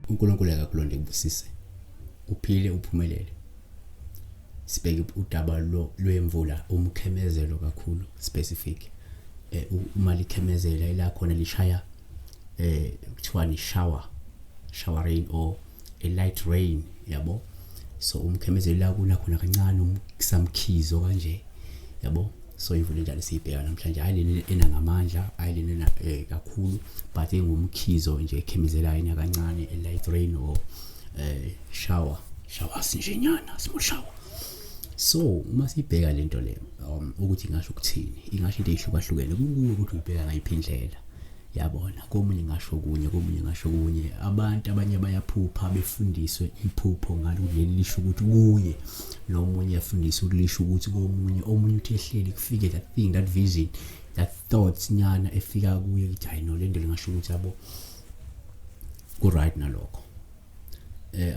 uNkulunkulu akakulonde kubusise uphile uphumelele. Sibheke udaba lwemvula, umkhemezelo kakhulu specific. Uma likhemezela ila khona lishaya, kuthiwa ni shower rain or a light rain, yabo. So umkhemezelo la kuna khona kancane umsamkhizo kanje, yabo. So imvula enjalo siyibheka namhlanje, hayi lena ena ngamandla, hayi lena ena kakhulu, but engumkhizo nje ekhemezelayo ena kancane, a light rain or shower, showers nje nyana, small shower. So uma sibheka lento le, ukuthi ingasho ukuthini, ingasho into ehlukahlukene kukuwe ukuthi uyibheka ngayiphi indlela, yabona. Komunye ngasho kunye, komunye ngasho kunye. Abantu abanye bayaphupha befundiswe iphupho ngalo leli lisho ukuthi kuye, nomunye afundiswe ukuthi lisho ukuthi komunye, omunye uthi ehleli kufike that thing, that vision, that thoughts nyana efika kuye ukuthi hayi no, lento lingasho ukuthi, yabo, ku right nalokho.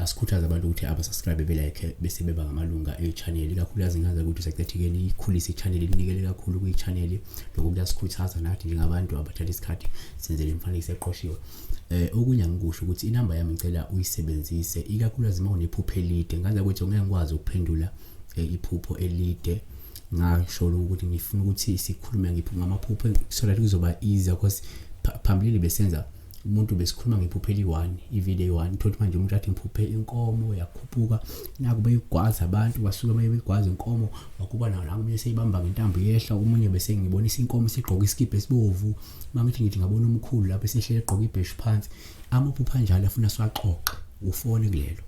Asikhuthaza abantu ukuthi aba-subscribe, be-like, bese beba ngamalunga e-channel, ikakhulukazi ngaza ukuthi sekuthi-ke niyikhulise i-channel, ninikele kakhulu kwi-channel. Lokho kuyasikhuthaza nathi njengabantu abathatha isikhathi senze le mfanekiso eqoshiwe. Okunye angikusho ukuthi inamba yami ngicela uyisebenzise, ikakhulukazi uma unephupho elide. Ngaza ukuthi ngeke ngikwazi ukuphendula iphupho elide, ngasho ukuthi ngifuna ukuthi sikhulume ngiphi ngamaphupho so that kuzoba easier, because phambilini besenza umuntu besikhuluma ngephupho eli-one, ivideo eyi-one. Thothi manje umuntu athi ngiphuphe inkomo yakhuphuka, naku beyigwaza abantu, basuke beyigwaza inkomo, wakuba nawo la, omunye seyibamba ngentambo yehla, omunye bese ngibonisa inkomo isigqoka isikibha esibovu, uma ngithi ngabona umkhulu lapho esehlele egqoka ibheshu phansi. Amaphupho anjalo afuna siwaxoxe, ufone kulelo.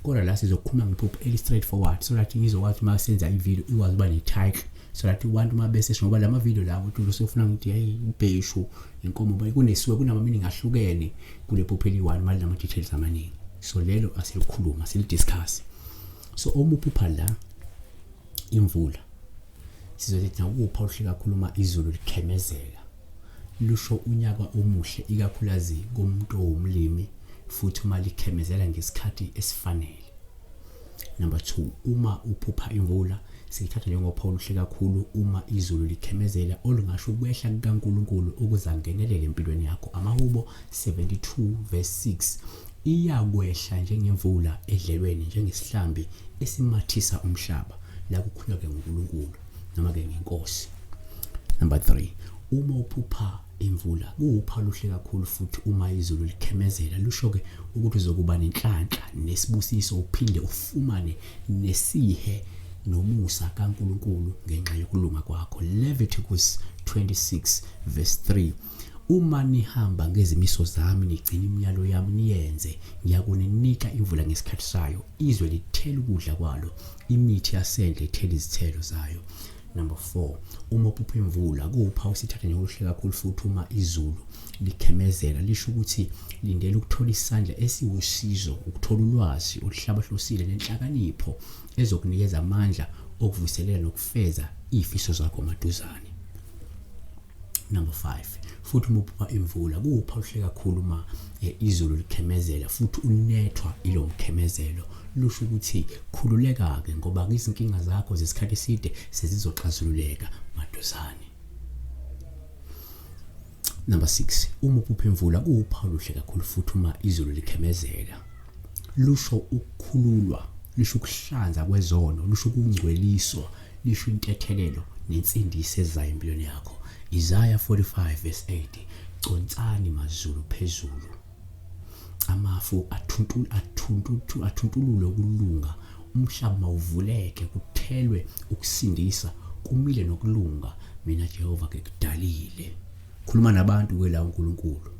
Kodwa la sizokhuluma ngephupho eli straightforward so that ngizokwazi uma senza ivideo ikwazi ukuba ne-title, so that abantu uma bese, ngoba lama video lawo uthi usufuna ngithi hey, ubheshu, inkomo, kunesuke kunama-meaning ahlukene kule phupho eli-one mali nama-details amaningi. So lelo asilikhuluma, silidiscuss. So uma uphupha la imvula, sizothi nakupha oluhle kakhulu uma izulu likhemezela, lusho unyaka omuhle ikakhulukazi kumuntu owumlimi, futhi uma likhemezela ngesikhathi esifanele. Number 2, uma uphupha imvula, siyithatha njengophawu oluhle kakhulu uma izulu likhemezela, olungasho ukwehla kukaNkulunkulu ukuze angenelele empilweni yakho. Amahubo 72 verse 6, iyakwehla njengemvula edlelweni, njengesihlambi esimathisa umhlaba. La kukhulunywa ke ngoNkulunkulu noma ke ngenkosi. Number 3, uma uphupha imvula, kuwuphawu oluhle kakhulu futhi uma izulu likhemezela, lusho ke ukuthi uzokuba nenhlanhla nesibusiso, uphinde ufumane nesihe nomusa kaNkulunkulu ngenxa yokulunga kwakho. Leviticus 26 verse 3, uma nihamba ngezimiso zami, nigcina imiyalo yami, niyenze, ngiyakuninika imvula ngesikhathi sayo, izwe lithela ukudla kwalo, imithi yasendle ithela izithelo zayo. Number 4, uma uphupha imvula, kuwuphawu usithatha njengoluhle kakhulu futhi uma izulu likhemezela, lisho ukuthi lindela ukuthola isandla esiwusizo, ukuthola ulwazi oluhlabahlosile nenhlakanipho ezokunikeza amandla okuvuselela nokufeza izifiso zakho maduzane. Number 5, futhi uma uphupha imvula, kuwuphawu oluhle kakhulu uma izulu likhemezela futhi unethwa ilo mkhemezelo, lusho ukuthi khululeka ke ngoba izinkinga zakho zesikhathi eside sezizoxazululeka maduzane. Number 6, uma uphupha imvula, kuwuphawu oluhle kakhulu futhi uma izulu likhemezela, lusho ukukhululwa, lisho ukuhlanza kwezono, lusho ukungcweliswa, lisho intethelelo nensindiso ezayo empilweni yakho. Isaiah 45 verse 8, consani mazulu phezulu, amafu athuntulule ukulunga, umhlaba mawuvuleke kuthelwe ukusindisa, kumile nokulunga, mina Jehova ke kudalile. Khuluma nabantu ke la uNkulunkulu.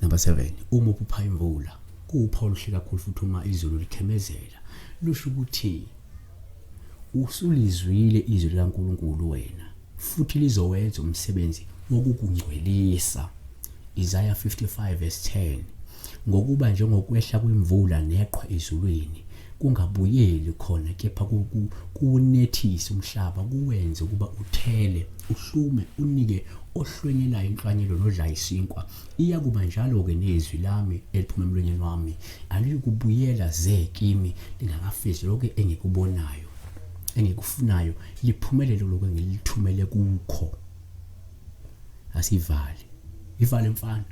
Number 7, uma uphupha imvula, kuwuphawu oluhle kakhulu futhi uma izulu likhemezela, lusho ukuthi usulizwile izwi likaNkulunkulu wena, futhi lizowenza umsebenzi wokukungcwelisa. Isaiah 55 verse 10, ngokuba njengokwehla kwemvula neqhwa ezulwini kungabuyeli khona, kepha kuwunethise umhlaba, kuwenze ukuba uthele, uhlume, unike ohlwenyelayo inhlwanyelo nodlayo isinkwa, iyakuba njalo-ke nezwi lami eliphuma emlonyeni wami, aliyukubuyela ze kimi lingakafezi lokho engikubonayo, Engikufunayo liphumelele lokho engilithumele kukho. Asivale. Ivale mfana.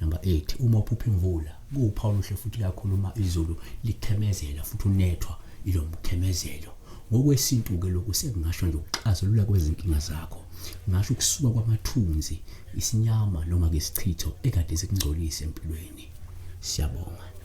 Number 8 uma uphupha imvula kuwuphawu oluhle futhi kakhulu uma izulu likhemezela futhi unethwa ilo mkhemezelo. Ngokwesintu-ke lokhu sekungasho nje ukuxazulula kwezinkinga zakho. Ngasho ukusuka kwamathunzi, isinyama noma ke isichitho ekade sikungcolise empilweni. Siyabonga.